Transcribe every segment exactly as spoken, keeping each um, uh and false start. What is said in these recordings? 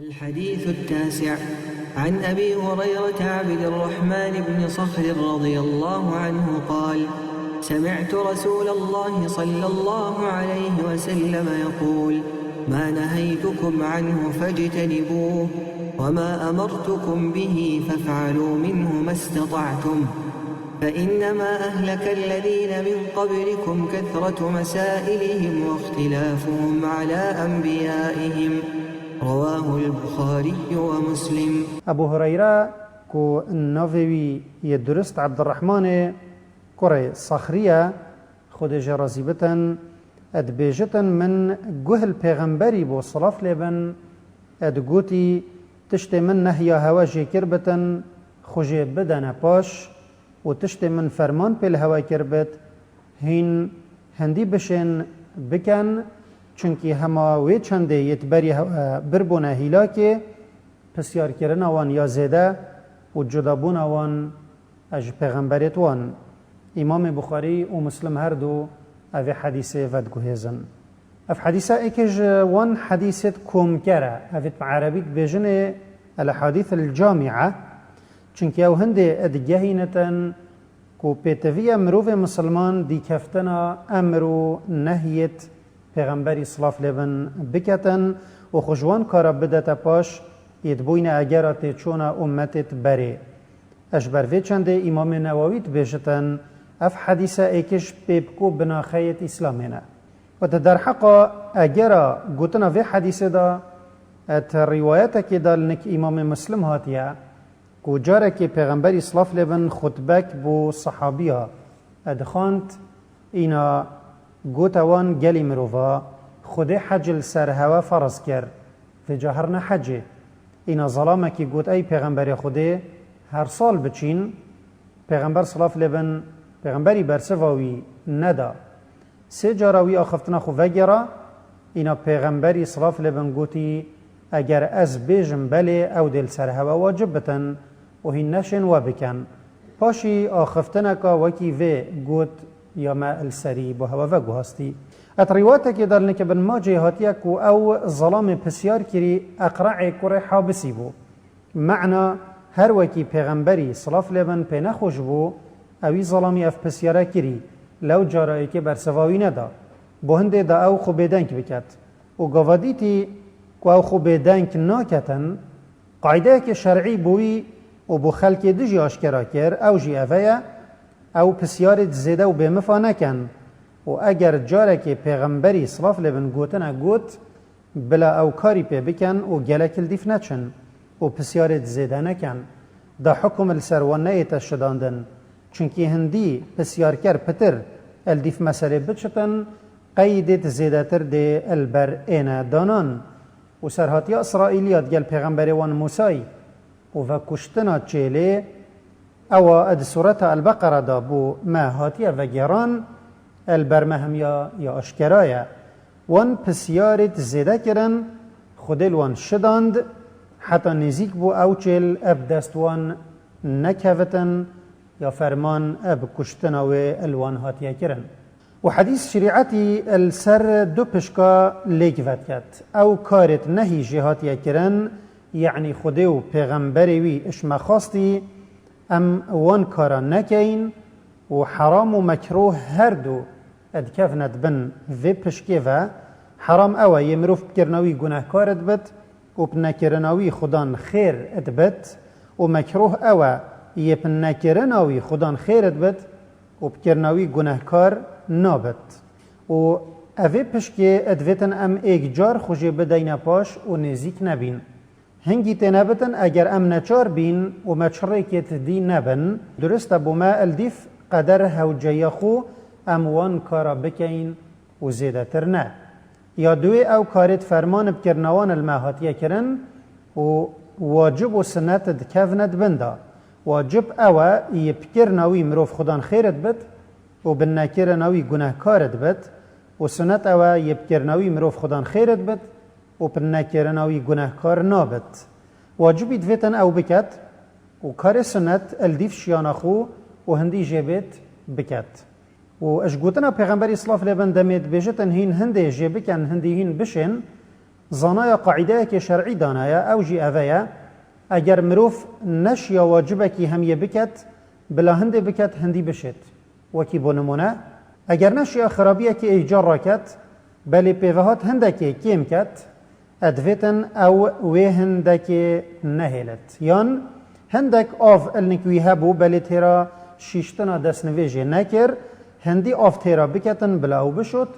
الحديث التاسع. عن أبي هريرة عبد الرحمن بن صخر رضي الله عنه قال: سمعت رسول الله صلى الله عليه وسلم يقول: ما نهيتكم عنه فاجتنبوه، وما أمرتكم به فافعلوا منه ما استطعتم، فإنما أهلك الذين من قبلكم كثرة مسائلهم واختلافهم على أنبيائهم. رواه البخاري ومسلم. Ebû Hureyre, ku navê wî yê durist Ebdirrehmanê kurê Saxrî ye, Xwedê jê razî bitin, dibêjitin: min guh li Pêxemberî bû, silav lê bin, digotî: tiştê min nehya hewe jê kir bitin, xwe jê bidene paş, û tiştê min ferman pê li hewe kir bit, hîn hindî bişên biken, çunkî hema wê çendê yê di berî hewe birbûne hîlakê, pisyarkirina wan ya zêde û cudabûna wan ji pêxemberêt wan. Îmamê Buxarî û Muslim her du evê hedîsê vediguhêzin. Ev hedîsa êkê ji wan hedîsêt komker e. Evê bi erebî dibêjinê el-ehadîth el-camîe, çunkî ew hindê digehînitin ku pêtiviya mirovê misilman dîkeftina emr û nehyêt Pêxemberî silav lê bin biketin û xwe ji wan kara bidete paş, yê dibûyne egera têçûna ummetêt berê. Ji ber vê çendê Îmamê Newawî dibêjitin, ev hedîse êkê ji pêpik û binaxeyêt Îslamê ne. Û di derheqa egera gotina vê hedîsê de, di rîwayetekê de li nik Îmamê Muslim hatiye, ku carekê Pêxemberî silav lê bin xutbek bo sehabiya dixwand, îna gote wan: gelî mirova, Xwedê hec li ser hewe ferz kir, vêca her ne hecê. Îna zelamekî got: ey Pêxemberê Xwedê, her sal biçîn. Pêxember silav lê bin, Pêxemberî bersiva wî neda. Sê cara wî axiftina xwe vegêra, îna Pêxemberî silav lê bin gotî: eger ez bêjim belê, ew dê li ser hewe wacib bitin û hîn neşên we bikin. Paşî axiftineka wekî vê got, ya me li serî bo hewe veguhastî. Et rîwayetekê de li nik Ibn Macê hatiye ku ew zelamê pisyar kirî Eqre'ê kurê Habisî bû. Mena, her wekî Pêxemberî silav lê bin pê nexweş bû, ewî zelamî ev pisyare kirî, lew cara êkê bersiva wî neda. Bo hindê da ew xwe bêdeng biket. Û gava dîtî ku ew xwe bêdeng naketin, qaydeyekê şer'î bo wî û bo xelkê dijî aşkera kir, ew jî eve ye, ew pisyarê di zêde û bêmifa nekin. Û eger carekê Pêxemberî silav lê bin gotine got, bila ew karî pê bikin û gelek li dîf neçin û pisyarê di zêde nekin. Da hukum li ser wan neyête şidandin. Çunkî hindî pisyarker pitir li dîf meselê biçitin, qeydêt zêdetir dê li ber êne danan. Û serhatiya Îsraîliya digel pêxemberê wan Mûsayî û vekuştina çêlê, ewa di Sureta El-Beqera de bo me hatiye vegêran, el ber me hemiya ya aşkera ye. Wan pisyarêt zêde kirin, Xwedê li wan şidand, heta nêzîk bû ew çêl eb dest wan nekevitin, ya ferman eb kuştina wê li wan hatiye kirin. Û hedîs şerîetî li ser du pişka lêk vediket. Ew karêt nehî jê hatiye kirin, yanî Xwedê û pêxemberê wî ji me xwastî, em wan kara nekeyin û heram û mekrûh her du dikevne di bin vê pişkê ve. Heram ew e yê mirov bi kirina wî gunehkar dibit û bi nekirina wî Xudan xêr dibit û mekrûh ew e yê bi nekirina wî Xudan xêr dibit û bi kirina wî gunehkar nabit. Û evê pişkê divêtin em êk car xwe jê bideyne paş û nêzîk nebîn. Hingî têne bitin, eger em neçar bîn û me çi rêkêt dî nebin, durist e bo me li dîf qeder hewceya xwe em wan kara bikeyin û zêdetir ne. Ya duwê ew karêt ferman bi kirina wan li me hatiye kirin û wacib û sinet dikevne di bin de. Wacib ew e yê bi kirina wî mirov Xudan xêr dibit û bi nekirina wî gunehkar dibit û sinet ew e yê bi kirina wî mirov Xudan xêr dibit û bi nekirina wî gunehkar nabit. Wacibî divêtin ew biket û karê sinet li dîf şiyana xwe û hindî jê bêt biket. Û ji gotina Pêxemberî silav lê bin demê dibêjitin hîn hindê jê bikin, hindî hîn bişên, Zanaya qaîdeyekê şer'î danaye, ew jî eve ye, eger mirov neşiya wacibekî hemiyê biket, bila hindê biket, hindî bişêt. Wekî bo nimûne, eger neşiya xirabiyekê êcar raket, belê pêvehat hindekê kêm ket, e divêtin ew wê hindekê nehêlit. Yan hindek av ilnik wî hebû, belê têra şîştina destnivêjê nekir, hindî av têra biketin bila ew bişot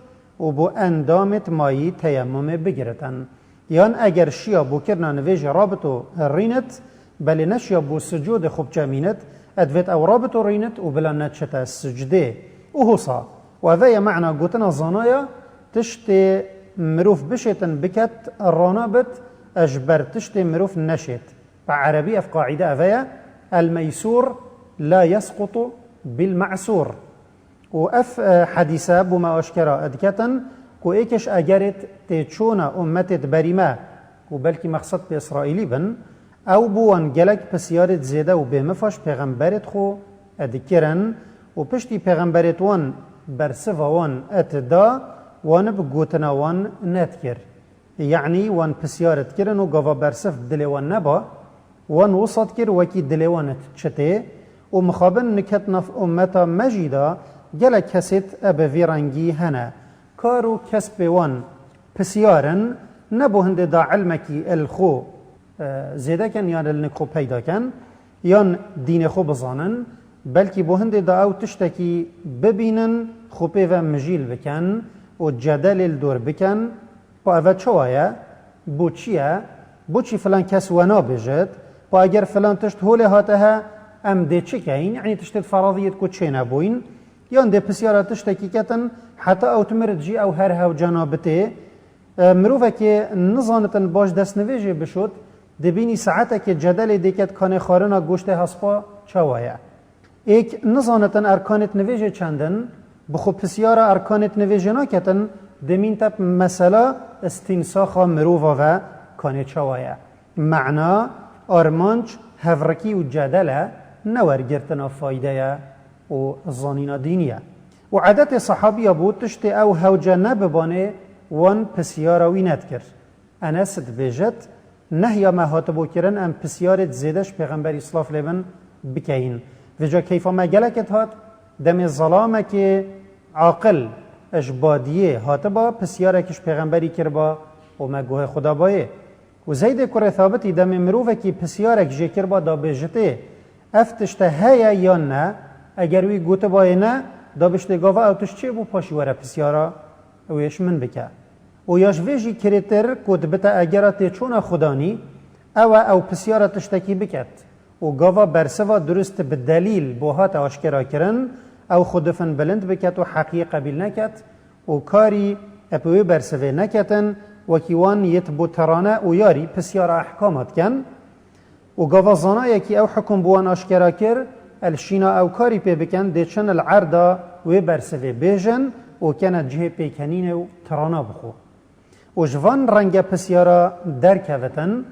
û bo endamêt mayî teyemmumê bigiritin. Yan eger şiya bo kirina nivêjê rabito rînit, belê neşiya bo sicûdê xwe biçemînit, e divêt ew rabito rînit û bila neçite sicdê. Û hosa. Û eve ye mena gotina zanaya, tiştê mirov bişêtin biket, rana bit, e ji ber tiştê mirov neşêt. Bi erebî ev qaîde eve ye, el meysûr la yesqutu bil me'sûr. Û ev, e, hedîse bo me aşkera diketin ku êkiş egerêt têçûna ummetêt berî me, ku belkî mexsed bi Îsraîlî bin, ew bo wan gelek pisyarêt zêde û bêmifaş pêxemberêt xwe dikirin û piştî pêxemberêt wan bersiva wan dida, wan bi gotina wan nedikir. Yanî wan pisyar dikirin û gava bersiv dilê wan neba, wan wisa dikir wekî dilê wan diçitê û mixabin niket nav ummeta me jî de gelek kesêt e bi vî rengî hene. Kar û kesbê wan pisyar in, ne bo hindê da ilmekî il xwe, e, zêde ken yan il nik xwe peyda ken, yan dînê xwe bizanin, belkî bo hindê da ew tiştekî bibînin, xwe pê ve mijîl biken û cedelê li dor biken, Pa eve çawa ye? Bo çi ye? Boçî filan kes we nabêjit? Pa eger filan tişt holê hate he, em dê çi keyin? Yanî tiştê feraziyêt ku çênebûyn? Yan dê pisyara tiştekî ketin, heta ew timirit jî ew her hewce nabitê? E, mirovekê nizanitin baş destnivêjê bişot, dibînî saetekê cedelê dêket kanê xwarina goştê hespa çawa ye? Êk nizanitin erkanêt nivêjê çend in, bi xwe pisyara erkanêt nivêjê naketin, demîn te bi mesela îstînsaxa mirova ve kanê çawa ye. Mena, armanc, hevrikî û cedel e, ne wergirtina fayde ye û zanîna dînî ye. Û edetê sehabiya bû, tiştê ew hewce nebibanê, wan pisyara wî nedikir. Enes dibêjit, Nehya me hatibû kirin em pisyarêt zêde ji Pêxemberî silav lê bin bikeyin. Vêca keyfa me gelek dihat, demê zelamekê aqil ji badiyê hatiba, pisyarek ji Pêxemberî kiriba û me guhê xwe dabayê. Û Zeydê kurê Thabitî demê mirovekî pisyarek jê kiriba dabêjitê, Ev tişte heye yan ne? Eger wî gotibayê ne, dabiştê gava ew tişt çêbû, paşî were pisyara wê ji min bike. Û ya ji vê jî kirêtir ku dibite egera têçûna Xudanî, ew e ew pisyara tiştekî biket. Û gava bersiva durist bi delîl bo hate aşkera kirin, ew xwe difin bilind biket û heqiyê qebîl neket û karî ep wê bersivê neketin, wekî wan yêt bo terane û yarî pisyara ehkama diken. Û gava zanayekî ew hukum bi wan aşkera kir, el şîna ew karî pê bikin, dê çin li erda wê bersivê bêjin û kene cihê pêkenînê û tirana bi xwe. Û ji van renge pisyara derkevitin,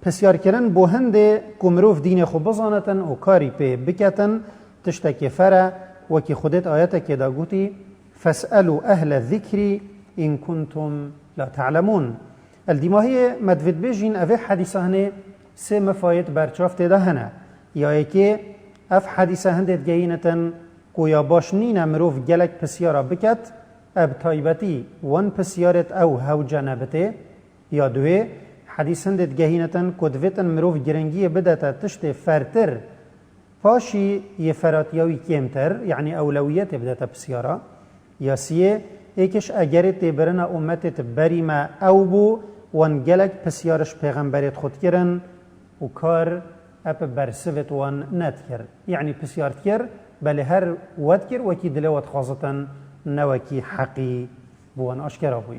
pisyarkirin bo hindê ku mirov dînê xwe bizanitin û karî pê biketin, tiştekê fer e, wekî Xwedê di ayetekê de gotî, Fes'elû ehle zikrî in kuntum la ta'lemûn. El dîmahiyê me divê dibêjîn, evê hedîsa hinê sê mifayêt berçav tê de hene. Ya yekê, ev hedîse hindê digehînitin ku ya baş nîne mirov gelek pisyara biket, e bi taybetî wan pisyarêt ew hewce nebitê. Ya duwê, hedîs hindê digehînitin ku divêtin mirov giringiyê bidete tiştê fertir, paşî yê feratiya wî kêmtir, yanî ewlewiyetê bidete pisyara. Ya siyê, êkiş egerê têbirina ummetêt berî me ew bû, wan gelek pisyar ji pêxemberêt xwe dikirin û kar ep bersivêt wan nedikir. Yanî pisyar dikir, belê her we dikir wekî dilê we dixwazitin, ne wekî heqî bi wan aşkera bûyî.